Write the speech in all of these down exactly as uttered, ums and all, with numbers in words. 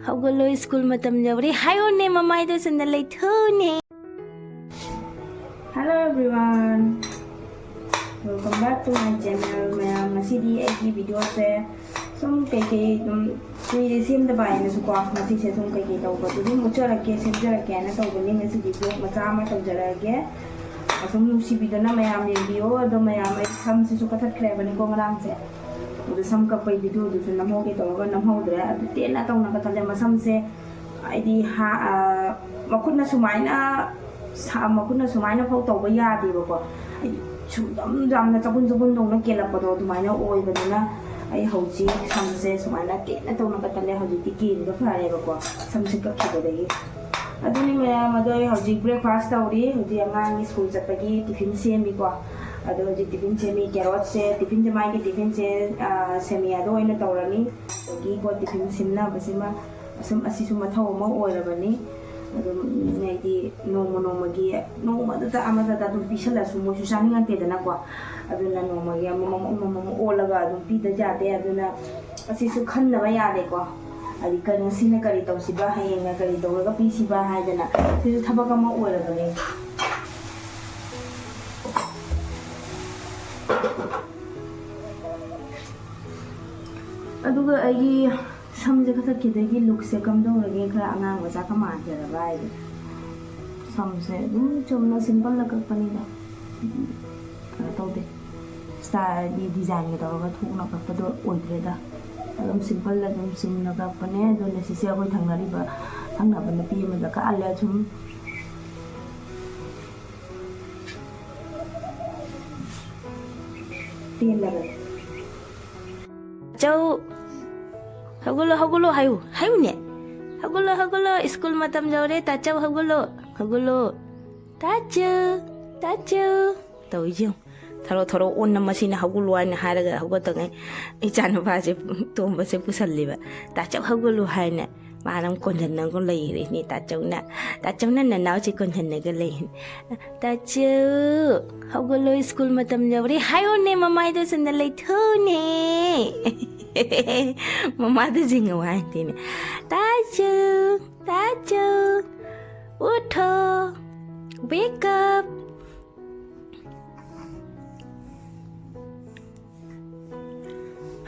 ꯍꯧꯒꯠꯂꯣ, ꯁ꯭ꯀꯨꯜ ꯃꯇꯝ ꯌꯧꯔꯦ ꯍꯥꯏꯌꯣꯅꯦ, ꯃꯃꯥꯏꯗꯣ ꯆꯨꯝꯅ ꯂꯩꯊꯧꯅꯦ꯫ Hello everyone, welcome back to my channel. ꯃꯌꯥꯝ, ꯉꯁꯤꯗꯤ ꯑꯩꯒꯤ ꯚꯤꯗꯤꯑꯣꯁꯦ ꯁꯨꯝ ꯀꯩꯀꯩ ꯑꯗꯨꯝ ꯀꯨꯏꯔꯦ ꯁꯦꯝꯗꯕ ꯍꯥꯏꯅꯁꯨꯀꯣ, ꯉꯁꯤꯁꯦ ꯁꯨꯝ ꯀꯩꯀꯩ ꯇꯧꯕ ꯑꯗꯨꯝ ꯎꯠꯆꯔꯛꯀꯦ, ꯁꯦꯝꯖꯔꯛꯀꯦ ꯍꯥꯏꯅ ꯇꯧꯕꯅꯤ꯫ ꯉꯁꯤꯗꯤ ꯕ꯭ꯂꯣꯛ ꯃꯆꯥ ꯑꯃ ꯇꯧꯖꯔꯛꯑꯒꯦ꯫ ꯑꯁꯨꯝ ꯅꯨꯡꯁꯤꯕꯤꯗꯅ ꯃꯌꯥꯝ ꯌꯦꯡꯕꯤꯌꯣ꯫ ꯑꯗꯣ ꯃꯌꯥꯝ, ꯑꯩ ꯁꯝꯁꯤꯁꯨ ꯀꯛꯊꯠꯈ꯭ꯔꯦꯕꯅꯤꯀꯣ ꯉꯔꯥꯡꯁꯦ꯫ ꯑꯗꯣ ꯁꯝ ꯀꯛꯄꯩ ꯚꯤꯗꯤꯑꯣꯗꯨꯁꯨ ꯅꯝꯍꯧꯒꯦ ꯇꯧꯔꯒ ꯅꯝꯍꯧꯗ꯭ꯔꯦ꯫ ꯑꯗꯨ ꯇꯦꯟꯅ ꯇꯧꯅ ꯀꯛꯊꯠꯂꯦ ꯃꯁꯝꯁꯦ꯫ ꯍꯥꯏꯗꯤ ꯍꯥ-, ꯑ, ꯃꯈꯨꯠꯅ ꯁꯨꯃꯥꯏꯅ ꯁꯥ-, ꯃꯈꯨꯠꯅ ꯁꯨꯃꯥꯏꯅ ꯐꯥꯎ ꯇꯧꯕ ꯌꯥꯗꯦꯕꯀꯣ꯫ ꯍꯥꯏꯗꯤ ꯁꯨꯝ ꯌꯥꯝ ꯌꯥꯝꯅ ꯆꯒꯨꯟ ꯆꯒꯨꯟ ꯇꯧꯅ ꯀꯦꯜꯂꯛꯄꯗꯣ ꯑꯗꯨꯃꯥꯏꯅ ꯑꯣꯏꯕꯅꯤꯅ ꯑꯩ ꯍꯧꯖꯤꯛ ꯁꯝꯁꯦ ꯁꯨꯃꯥꯏꯅ ꯇꯦꯟꯅ ꯇꯧꯅ ꯀꯛꯊꯠꯂꯦ꯫ ꯍꯧꯖꯤꯛꯇꯤ ꯀꯦꯟꯕ ꯐꯔꯦꯕꯀꯣ, ꯁꯝꯁꯦ ꯀꯛꯈꯤꯕꯗꯒꯤ꯫ ꯑꯗꯨꯅꯤ ꯃꯌꯥꯝ, ꯑꯗꯣ ꯑꯩ ꯍꯧꯖꯤꯛ ꯕ꯭ꯔꯦꯛꯐꯥꯁ ꯇꯧꯔꯤ꯫ ꯍꯧꯖꯤꯛ ꯑꯉꯥꯡꯒꯤ ꯁ꯭ꯀꯨꯜ ꯆꯠꯄꯒꯤ ꯇꯤꯐꯤꯟ ꯁꯦꯝꯃꯤꯀꯣ꯫ ꯑꯗꯣ ꯍꯧꯖꯤꯛ ꯇꯤꯐꯤꯟ ꯁꯦꯝꯃꯤ, ꯀꯦꯔꯣꯠꯁꯦ, ꯇꯤꯐꯤꯟꯁꯦ, ꯃꯥꯒꯤ ꯇꯤꯐꯤꯟꯁꯦ, ꯑ, ꯁꯦꯃꯤꯌꯥꯗ ꯑꯣꯏꯅ ꯇꯧꯔꯅꯤ꯫ ꯑꯗꯒꯤ ꯀꯣ ꯇꯤꯐꯤꯟ ꯁꯤꯝꯅꯕꯁꯤꯃ ꯑꯁꯨꯝ, ꯑꯁꯤꯁꯨ ꯃꯊꯧ ꯑꯃ ꯑꯣꯏꯔꯕꯅꯤ꯫ ꯑꯗꯨꯝ ꯍꯥꯏꯗꯤ ꯅꯣꯡꯃ ꯅꯣꯡꯃꯒꯤ, ꯅꯣꯡꯃꯗꯨꯗ ꯑꯃꯗꯗ ꯑꯗꯨꯝ ꯄꯤꯁꯜꯂꯁꯨ ꯃꯣꯏꯁꯨ ꯆꯥꯅꯤꯡꯉꯛꯇꯦꯗꯅꯀꯣ꯫ ꯑꯗꯨꯅ ꯅꯣꯡꯃꯒꯤ ꯑꯃꯃꯝ ꯑꯃꯃꯝ ꯑꯣꯜꯂꯒ ꯑꯗꯨꯝ ꯄꯤꯗ ꯌꯥꯗꯦ꯫ ꯑꯗꯨꯅ ꯑꯁꯤꯁꯨ ꯈꯟꯗꯕ ꯌꯥꯗꯦꯀꯣ꯫ ꯍꯥꯏꯗꯤ ꯀ-, ꯉꯁꯤꯅ ꯀꯔꯤ ꯇꯧꯁꯤꯕ, ꯍꯌꯦꯡꯅ ꯀꯔꯤ ꯇꯧꯔꯒ ꯄꯤꯁꯤꯕ ꯍꯥꯏꯗꯅ ꯁꯤꯁꯨ ꯊꯕꯛ ꯑꯃ ꯑꯣꯏꯔꯕꯅꯦ꯫ ꯑꯗꯨꯒ ꯑꯩꯒꯤ ꯁꯝꯁꯦ ꯀꯛꯊꯠꯈꯤꯗꯒꯤ ꯂꯨꯛꯁꯦ ꯀꯝꯗꯧꯔꯒꯦ? ꯈꯔ ꯑꯉꯥꯡ ꯃꯆꯥꯒ ꯃꯥꯟꯖꯔꯕ ꯍꯥꯏꯗꯤ꯫ ꯁꯝꯁꯦ ꯑꯗꯨꯝ ꯆꯨꯝꯅ ꯁꯤꯝꯄꯜꯗ ꯀꯛꯄꯅꯤꯗ꯫ ꯀꯩꯅꯣ ꯇꯧꯗꯦ꯫ ꯁ꯭ꯇꯥꯏꯜꯒꯤ ꯗꯤꯖꯥꯏꯟꯒ ꯇꯧꯔꯒ ꯊꯣꯛꯅ ꯀꯛꯄꯗꯣ ꯑꯣꯏꯗ꯭ꯔꯦꯗ꯫ ꯑꯗꯨꯝ ꯁꯤꯝꯄꯜꯗ ꯑꯗꯨꯝ ꯆꯨꯝꯅ ꯀꯛꯄꯅꯦ꯫ ꯑꯗꯨꯅ ꯁꯤꯁꯦ ꯑꯩꯈꯣꯏ ꯊꯪꯅꯔꯤꯕ, ꯊꯪꯅꯕ ꯅꯨꯄꯤ ꯑꯃꯗ ꯀꯛꯍꯜꯂꯦ ꯁꯨꯝ꯫ ꯇꯦꯜꯂꯕꯅꯦ꯫ ꯆꯧ, ꯍꯧꯒꯠꯂꯣ, ꯍꯧꯒꯠꯂꯣ ꯍꯥꯏꯌꯨ, ꯍꯥꯏꯌꯨꯅꯦ꯫ ꯍꯧꯒꯠꯂꯣ, ꯍꯧꯒꯠꯂꯣ, ꯁ꯭ꯀꯨꯜ ꯃꯇꯝ ꯌꯧꯔꯦ꯫ ꯇꯥꯆꯧ, ꯍꯧꯒꯠꯂꯣ, ꯍꯧꯒꯠꯂꯣ꯫ ꯇꯥꯆꯧ, ꯇꯥꯆꯧ꯫ ꯇꯧꯔꯤꯁꯦ ꯌꯦꯡꯉꯨ꯫ ꯊꯔꯣ ꯊꯔꯣ ꯑꯣꯟꯅ ꯃꯁꯤꯅ ꯍꯧꯒꯠꯂꯣ ꯍꯥꯏꯅ ꯍꯥꯏꯔꯒ ꯍꯧꯒꯠꯇꯉꯩ ꯏꯆꯥꯅꯨꯄꯥꯁꯦ, ꯇꯣꯝꯕꯁꯦ ꯄꯨꯁꯜꯂꯤꯕ꯫ ꯇꯥꯆꯧ ꯍꯧꯒꯠꯂꯨ ꯍꯥꯏꯅ ꯃꯥꯅ ꯑꯃꯨꯛ ꯀꯣꯟꯁꯤꯟꯅꯒ ꯂꯩꯔꯤꯅꯤ ꯇꯥꯆꯧꯅ꯫ ꯇꯥꯆꯧꯅ ꯅꯅꯥꯎꯁꯦ ꯀꯣꯟꯁꯤꯟꯅꯒ ꯂꯩꯔꯤꯅꯤ꯫ "ꯇꯥꯆꯧ, ꯍꯧꯒꯠꯂꯣ, ꯁ꯭ꯀꯨꯜ ꯃꯇꯝ ꯌꯧꯔꯦ" ꯍꯥꯏꯌꯣꯅꯦ, ꯃꯃꯥꯏꯗꯣ ꯆꯨꯝꯅ ꯂꯩꯊꯧꯅꯦ꯫ ꯃꯃꯥꯗ ꯆꯤꯡꯉꯧ ꯍꯥꯏꯗꯦꯅꯦ꯫ ꯇꯥꯆꯧ, ꯇꯥꯆꯧ, ꯎꯊꯣ, wake up꯫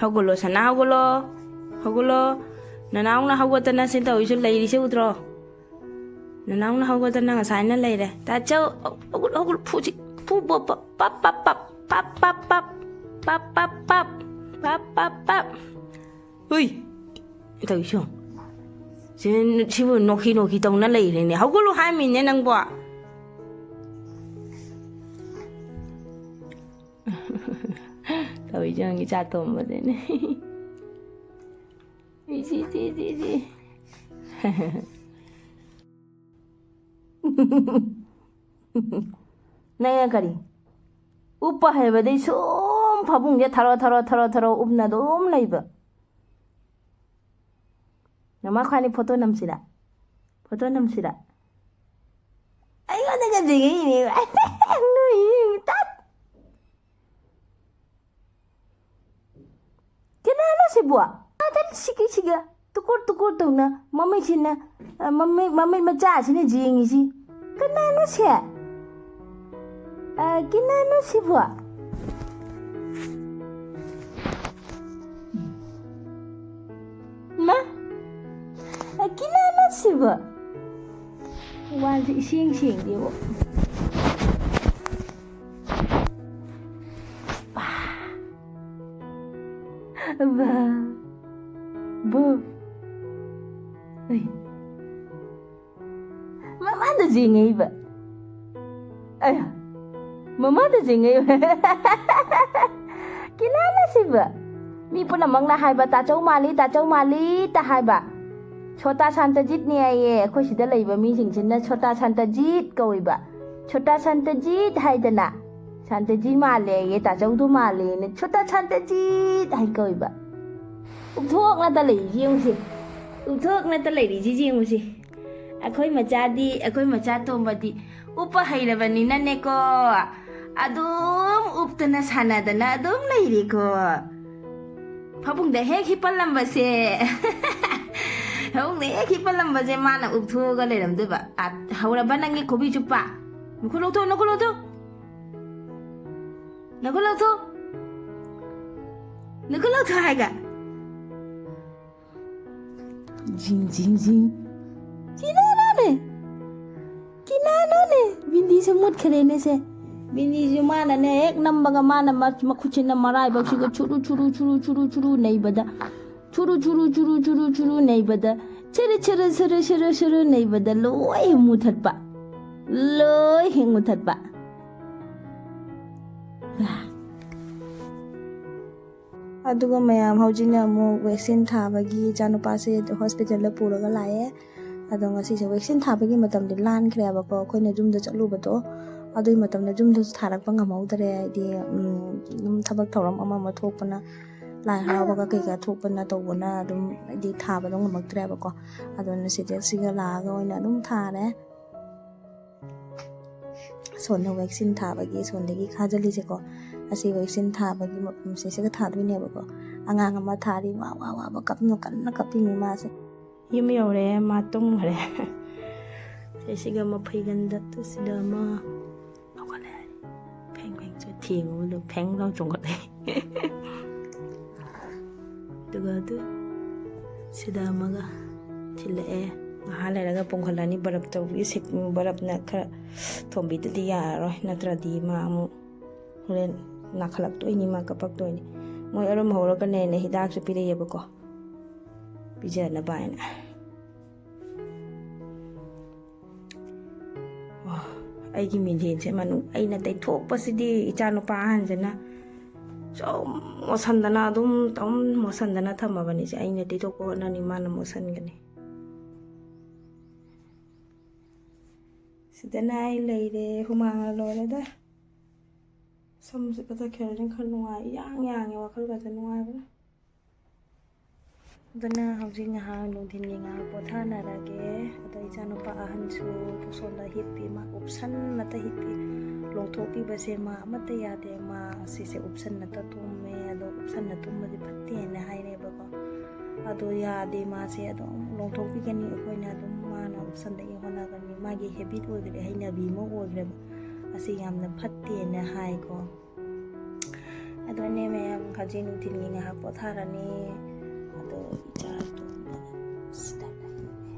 ꯍꯧꯒꯠꯂꯣ ꯁꯅꯥ, ꯍꯧꯒꯠꯂꯣ, ꯍꯧꯒꯠꯂꯣ꯫ ꯅꯅꯥꯎꯅ ꯍꯧꯒꯠꯇꯅ ꯁꯤ ꯇꯧꯔꯤꯁꯦ, ꯂꯩꯔꯤꯁꯦ ꯎꯗ꯭ꯔꯣ? ꯅꯅꯥꯎꯅ ꯍꯧꯒꯠꯇꯅ ꯉꯁꯥꯏꯅ ꯂꯩꯔꯦ꯫ ꯇꯥꯆꯧ, ꯍꯧꯒꯠꯂꯣ, ꯍꯧꯒꯠꯂꯣ, ꯐꯨꯁꯤ, ꯐꯨ, ꯄꯞ, ꯄꯞ, ꯄꯞ, ꯄꯞ, ꯄꯞ, ꯄꯞ, ꯄꯞ, ꯄꯞ, ꯄꯞ, ꯄꯞ, ꯄꯞ, ꯄꯞ꯫ ꯍꯨꯏ, ꯇꯧꯔꯤꯁꯤ ꯌꯦꯡꯉꯨ꯫ ꯁꯤ, ꯁꯤꯕꯨ ꯅꯣꯛꯈꯤ ꯅꯣꯛꯈꯤ ꯇꯧꯅ ꯂꯩꯔꯦꯅꯦ꯫ ꯍꯧꯒꯠꯂꯨ ꯍꯥꯏꯃꯤꯅꯦ ꯅꯪꯕꯣ꯫ ꯇꯧꯔꯤꯁꯤ ꯌꯦꯡꯉꯨ, ꯏꯆꯥ ꯇꯣꯝꯕꯁꯤꯅꯦ꯫ ꯏꯁꯤ, ꯏꯁꯤ, ꯏꯁꯤ, ꯏꯁꯤ꯫ ꯅꯪꯅ ꯀꯔꯤ? ꯎꯞꯄ ꯍꯩꯕꯗꯤ ꯁꯨꯝ ꯐꯃꯨꯡꯁꯦ ꯊꯔꯣ, ꯊꯔꯣ, ꯊꯔꯣ, ꯊꯔꯣ ꯎꯞꯅ ꯑꯗꯨꯝ ꯂꯩꯕ꯫ ꯃꯃꯥ ꯈ꯭ꯋꯥꯏꯅꯤ ꯐꯣꯇꯣ ꯅꯝꯁꯤꯔꯥ? ꯐꯣꯇꯣ ꯅꯝꯁꯤꯔꯥ? ꯑꯩꯉꯣꯟꯗꯒ ꯆꯤꯡꯉꯛꯏꯅꯦ꯫ ꯅꯣꯏ ꯇꯠ꯫ ꯀꯅꯥꯅꯣ ꯁꯤꯕꯣ? ꯑꯗꯨꯝ ꯁꯤꯒꯤ ꯁꯤꯒ ꯇꯨꯀꯨꯔ ꯇꯨꯀꯨꯔ ꯇꯧꯅ ꯃꯃꯩꯁꯤꯅ, ꯑ, ꯃꯃꯩ, ꯃꯃꯩ ꯃꯆꯥꯁꯤꯅ ꯌꯦꯡꯉꯤꯁꯤ꯫ ꯀꯅꯥꯅꯣ ꯁꯦ? ꯑ, ꯀꯅꯥꯅꯣ ꯁꯤꯕꯣ? ꯃꯥ? ꯑ, ꯀꯅꯥꯅꯣ ꯁꯤꯕꯣ? ꯋꯥꯁꯦ ꯏꯁꯦꯡ ꯁꯦꯡꯗꯦꯕꯣ꯫ ꯕꯥ꯫ ꯕꯥ꯫ ꯕꯨ꯫ ꯑꯩ꯫ ꯃꯃꯥꯗ ꯌꯦꯡꯉꯛꯏꯕ꯫ ꯑꯌꯥ꯫ ꯃꯃꯥꯗ ꯌꯦꯡꯉꯛꯏꯕ꯫ ꯀꯤꯅꯥꯅ ꯁꯤꯕ꯫ ꯃꯤ ꯄꯨꯝꯅꯃꯛꯅ ꯍꯥꯏꯕ, "ꯇꯥꯆꯧ ꯃꯥꯜꯂꯤ, ꯇꯥꯆꯧ ꯃꯥꯜꯂꯤ"ꯇ ꯍꯥꯏꯕ꯫ ꯁꯣꯇꯥ ꯁꯥꯟꯇꯖꯤꯠꯅꯦ ꯍꯥꯏꯌꯦ꯫ ꯑꯩꯈꯣꯏ ꯁꯤꯗ ꯂꯩꯕ ꯃꯤꯁꯤꯡꯁꯤꯅ ꯁꯣꯇꯥ ꯁꯥꯟꯇꯖꯤꯠ ꯀꯧꯏꯕ꯫ ꯁꯣꯇꯥ ꯁꯥꯟꯇꯖꯤꯠ ꯍꯥꯏꯗꯅ꯫ ꯁꯥꯟꯇꯖꯤꯠ ꯃꯥꯜꯂꯦ ꯍꯥꯏꯌꯦ, ꯇꯥꯆꯧꯗꯣ ꯃꯥꯜꯂꯦꯅ꯫ ꯁꯣꯇꯥ ꯁꯥꯟꯇꯖꯤꯠ ꯍꯥꯏ ꯀꯧꯏꯕ꯫ ꯎꯞꯊꯣꯛꯅꯇ ꯂꯩꯔꯤꯁꯤ ꯌꯦꯡꯉꯨꯁꯤ꯫ ꯎꯞꯊꯣꯛꯅꯇ ꯂꯩꯔꯤꯁꯤ ꯌꯦꯡꯉꯨꯁꯤ꯫ ꯑꯩꯈꯣꯏ ꯃꯆꯥꯗꯤ, ꯑꯩꯈꯣꯏ ꯃꯆꯥ ꯇꯣꯝꯕꯗꯤ ꯎꯞꯄ ꯍꯩꯔꯕꯅꯤꯅꯅꯦꯀꯣ꯫ ꯑꯗꯨꯝ ꯎꯞꯇꯅ ꯁꯥꯟꯅꯗꯅ ꯑꯗꯨꯝ ꯂꯩꯔꯦꯀꯣ꯫ ꯐꯃꯨꯡꯗ ꯍꯦꯛ ꯍꯤꯞꯄꯜꯂꯝꯕꯁꯦ ꯐꯃꯨꯡꯗ ꯍꯦꯛ ꯍꯤꯞꯄꯜꯂꯝꯕꯁꯦ ꯃꯥꯅ ꯎꯞꯊꯣꯛꯑꯒ ꯂꯩꯔꯝꯗꯣꯏꯕ꯫ ꯑ, ꯍꯧꯔꯕ ꯅꯪꯒꯤ ꯈꯣꯕꯤ ꯆꯨꯞꯄ? ꯅꯈꯨꯠ ꯂꯧꯊꯣꯛ, ꯅꯈꯨꯠ ꯂꯧꯊꯣꯛ, ꯅꯈꯨꯠ ꯂꯧꯊꯣꯛ, ꯅꯈꯨꯠ ꯂꯧꯊꯣꯛ ꯍꯥꯏꯒ꯫ ꯖꯤꯡ ꯖꯤꯡ ꯖꯤꯡ꯫ ꯀꯤꯅꯥꯅꯣꯅꯦ? ꯀꯤꯅꯥꯅꯣꯅꯦ? ꯕꯤꯟꯗꯤꯁꯦ ꯃꯨꯠꯈ꯭ꯔꯦꯅꯦ ꯁꯦ꯫ ꯕꯤꯟꯗꯤꯁꯨ ꯃꯥꯅꯅꯦ ꯍꯦꯛ ꯅꯝꯕꯒ ꯃꯥꯅ ꯃ-, ꯃꯈꯨꯠꯁꯤꯅ ꯃꯔꯥꯏꯕꯛꯁꯤꯒ ꯆꯨꯔꯨ ꯆꯨꯔꯨ ꯆꯨꯔꯨ ꯆꯨꯔꯨ ꯆꯨꯔꯨ ꯅꯩꯕꯗ, ꯆꯨꯔꯨ ꯆꯨꯔꯨ ꯆꯨꯔꯨ ꯆꯨꯔꯨ ꯆꯨꯔꯨ ꯅꯩꯕꯗ, ꯆꯔꯨ ꯆꯔꯨ ꯆꯔꯨ ꯆꯔꯨ ꯆꯔꯨ ꯅꯩꯕꯗ ꯂꯣꯏ ꯍꯦꯛ ꯃꯨꯊꯠꯄ꯫ ꯂꯣꯏ ꯍꯦꯛ ꯃꯨꯊꯠꯄ꯫ ꯑꯗꯨꯒ ꯃꯌꯥꯝ ꯍꯧꯖꯤꯛꯅ ꯑꯃꯨꯛ vaccine ꯊꯥꯕꯒꯤ ꯏꯆꯥꯅꯨꯄꯥꯁꯦ hospitalꯗ ꯄꯨꯔꯒ ꯂꯥꯛꯑꯦ꯫ ꯑꯗꯣ ꯉꯁꯤꯁꯦ vaccine ꯊꯥꯕꯒꯤ ꯃꯇꯝꯗꯤ ꯂꯥꯟꯈ꯭ꯔꯦꯕꯀꯣ, ꯑꯩꯈꯣꯏꯅ ꯌꯨꯝꯗ ꯆꯠꯂꯨꯕꯗꯣ꯫ ꯑꯗꯨꯒꯤ ꯃꯇꯝꯗ ꯌꯨꯝꯗꯁꯨ ꯊꯥꯔꯛꯄ ꯉꯝꯍꯧꯗ꯭ꯔꯦ, ꯍꯥꯏꯗꯤ, ꯎꯝ, ꯑꯗꯨꯝ ꯊꯕꯛ ꯊꯧꯔꯝ ꯑꯃ ꯑꯃ ꯊꯣꯛꯄꯅ, ꯂꯥꯏ ꯍꯔꯥꯎꯕꯒ ꯀꯩꯀꯥ ꯊꯣꯛꯄꯅ ꯇꯧꯕꯅ ꯑꯗꯨꯝ, ꯍꯥꯏꯗꯤ, ꯊꯥꯕꯗꯣ ꯉꯝꯃꯛꯇ꯭ꯔꯦꯕꯀꯣ꯫ ꯑꯗꯨꯅ ꯁꯤꯗ, ꯁꯤꯒ ꯂꯥꯛꯑꯒ ꯑꯣꯏꯅ ꯑꯗꯨꯝ ꯊꯥꯔꯦ꯫ ꯁꯣꯝꯗ vaccine ꯊꯥꯕꯒꯤ ꯁꯣꯝꯗꯒꯤ ꯈꯥꯖꯤꯜꯂꯤꯁꯦꯀꯣ, ꯑꯁꯤ vaccine ꯊꯥꯕꯒꯤ ꯃꯐꯝꯁꯦ ꯁꯤꯒ ꯊꯥꯗꯣꯏꯅꯦꯕꯀꯣ꯫ ꯑꯉꯥꯡ ꯑꯃ ꯊꯥꯔꯤ, ꯋꯥ ꯋꯥ ꯋꯥ ꯋꯥ ꯀꯞꯅ ꯀꯟꯅ ꯀꯞꯄꯤꯅꯤ ꯃꯥꯁꯦ꯫ ꯌꯨꯝ ꯌꯧꯔꯦ, ꯃꯥ ꯇꯨꯝꯈ꯭ꯔꯦ꯫ ꯁꯤꯒ ꯃꯐꯩꯒꯟꯗ ꯁꯤꯗ ꯑꯃ ꯍꯧꯒꯠꯂꯦ꯫ ꯐꯦꯡ ꯐꯦꯡ ꯆꯨ ꯊꯦꯡꯉꯨꯕꯗꯣ ꯐꯦꯡ ꯂꯥꯎ ꯆꯣꯡꯈꯠꯂꯦ꯫ ꯑꯗꯨꯒ ꯑꯗꯨ ꯁꯤꯗ ꯑꯃꯒ ꯊꯤꯜꯂꯛꯑꯦ꯫ ꯉꯥꯏꯍꯥꯛ ꯂꯩꯔꯒ ꯄꯨꯡꯈꯠꯂꯅꯤ꯫ ꯕꯔꯞ ꯇꯧꯕꯒꯤ ꯁꯤꯛ-, ꯕꯔꯞꯅ ꯈꯔ ꯊꯣꯝꯕꯤꯗꯗꯤ ꯌꯥꯔꯔꯣꯏ, ꯅꯠꯇ꯭ꯔꯗꯤ ꯃꯥ ꯑꯃꯨꯛ ꯍꯣꯔꯦꯟ ꯅꯥꯈꯠꯂꯛꯇꯣꯏꯅꯤ, ꯃꯥ ꯀꯞꯄꯛꯇꯣꯏꯅꯤ꯫ ꯃꯣꯏ ꯑꯔꯨꯝ ꯍꯧꯔꯒꯅꯦꯅ ꯍꯤꯗꯥꯛꯁꯨ ꯄꯤꯔꯛꯑꯦꯕꯀꯣ, ꯄꯤꯖꯅꯕ ꯍꯥꯏꯅ꯫ ꯑꯣ, ꯑꯩꯒꯤ ꯃꯤꯡꯁꯦꯟꯁꯦ ꯃꯅꯨꯡ ꯑꯩꯅ ꯇꯩꯊꯣꯛꯄꯁꯤꯗꯤ ꯏꯆꯥ ꯅꯨꯄꯥ ꯑꯍꯟꯁꯤꯅ ꯁꯨꯝ ꯃꯣꯠꯁꯟꯗꯅ ꯑꯗꯨꯝ, ꯑꯗꯨꯝ ꯃꯣꯠꯁꯟꯗꯅ ꯊꯝꯃꯕꯅꯤꯁꯦ꯫ ꯑꯩꯅ ꯇꯩꯊꯣꯛꯄ ꯍꯣꯠꯅꯅꯤ, ꯃꯥꯅ ꯃꯣꯠꯁꯟꯒꯅꯤ꯫ ꯁꯤꯗꯅ ꯑꯩ ꯂꯩꯔꯦ, ꯍꯨꯃꯥꯡꯅ ꯂꯣꯏꯔꯦꯗ꯫ ꯁꯝꯁꯦ ꯀꯛꯊꯠꯈ꯭ꯔꯗꯤ ꯈꯔ ꯅꯨꯡꯉꯥꯏ, ꯏꯌꯥꯡ ꯌꯥꯡꯉꯦ, ꯋꯥꯈꯜꯒꯁꯦ ꯅꯨꯡꯉꯥꯏꯕꯅ꯫ ꯑꯗꯨꯅ ꯍꯧꯖꯤꯛ ꯉꯥꯏꯍꯥꯛ ꯅꯨꯡꯊꯤꯟꯒꯤ ꯉꯥꯏꯍꯥꯛ ꯄꯣꯊꯥꯅꯔꯒꯦ꯫ ꯑꯗꯣ ꯏꯆꯥꯅꯨꯄꯥ ꯑꯍꯟꯁꯨ ꯁꯣꯝꯗ ꯍꯤꯞꯄꯤ, ꯃꯥ ꯎꯞꯁꯟꯅꯇ ꯍꯤꯞꯄꯤ꯫ ꯂꯣꯡꯊꯣꯛꯄꯤꯕꯁꯦ ꯃꯥ ꯑꯃꯠꯇ ꯌꯥꯗꯦ꯫ ꯃꯥ ꯑꯁꯤꯁꯦ ꯎꯞꯁꯟꯅꯇ ꯇꯨꯝꯃꯦ꯫ ꯑꯗꯣ ꯎꯞꯁꯟꯅ ꯇꯨꯝꯕꯗꯤ ꯐꯠꯇꯦꯅ ꯍꯥꯏꯔꯦꯕꯀꯣ꯫ ꯑꯗꯣ ꯌꯥꯗꯦ, ꯃꯥꯁꯦ ꯑꯗꯨꯝ ꯂꯣꯡꯊꯣꯛꯄꯤꯒꯅꯤ꯫ ꯑꯩꯈꯣꯏꯅ ꯑꯗꯨꯝ, ꯃꯥꯅ ꯎꯞꯁꯟꯗꯒꯤ ꯍꯣꯠꯅꯒꯅꯤ꯫ ꯃꯥꯒꯤ ꯍꯦꯕꯤꯠ ꯑꯣꯏꯈ꯭ꯔꯦ, ꯍꯩꯅꯕꯤ ꯑꯃ ꯑꯣꯏꯈ꯭ꯔꯦꯕ꯫ ꯑꯁꯤ ꯌꯥꯝꯅ ꯐꯠꯇꯦꯅ ꯍꯥꯏꯀꯣ꯫ ꯑꯗꯨꯅꯦ ꯃꯌꯥꯝ, ꯍꯧꯖꯤꯛ ꯅꯨꯡꯊꯤꯜꯒꯤ ꯉꯥꯏꯍꯥꯛ ꯄꯣꯊꯥꯔꯅꯤ꯫ ꯑꯗꯣ ꯏꯆꯥ ꯇꯨꯝꯕꯗ ꯁꯤꯗ ꯂꯩꯔꯦ꯫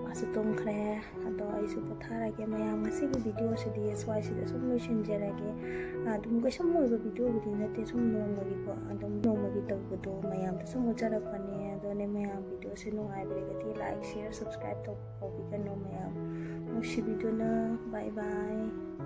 ꯃꯥꯁꯨ ꯇꯨꯝꯈ꯭ꯔꯦ꯫ ꯑꯗꯣ ꯑꯩꯁꯨ ꯄꯣꯊꯥꯔꯒꯦ꯫ ꯃꯌꯥꯝ, ꯉꯁꯤꯒꯤ ꯚꯤꯗꯤꯑꯣꯁꯤꯗꯤ ꯁ꯭ꯋꯥꯏꯁꯤꯗ ꯁꯨꯝ ꯂꯣꯏꯁꯤꯟꯖꯔꯒꯦ꯫ ꯑꯗꯨꯝ ꯀꯩꯁꯨꯝ ꯑꯣꯏꯕ ꯚꯤꯗꯤꯑꯣꯕꯨꯗꯤ ꯅꯠꯇꯦ, ꯁꯨꯝ ꯅꯣꯡꯃꯒꯤꯀꯣ, ꯑꯗꯨꯝ ꯅꯣꯡꯃꯒꯤ ꯇꯧꯕꯗꯣ ꯃꯌꯥꯝꯗ ꯁꯨꯝ ꯎꯠꯆꯔꯛꯄꯅꯦ꯫ ꯑꯗꯨꯅꯦ ꯃꯌꯥꯝ, ꯚꯤꯗꯤꯑꯣꯁꯦ ꯅꯨꯡꯉꯥꯏꯕꯤꯔꯒꯗꯤ like, share, subscribe ꯇꯧꯕ ꯀꯥꯎꯕꯤꯒꯅꯨ ꯃꯌꯥꯝ꯫ ꯅꯨꯡꯁꯤꯕꯤꯗꯨꯅ bye bye꯫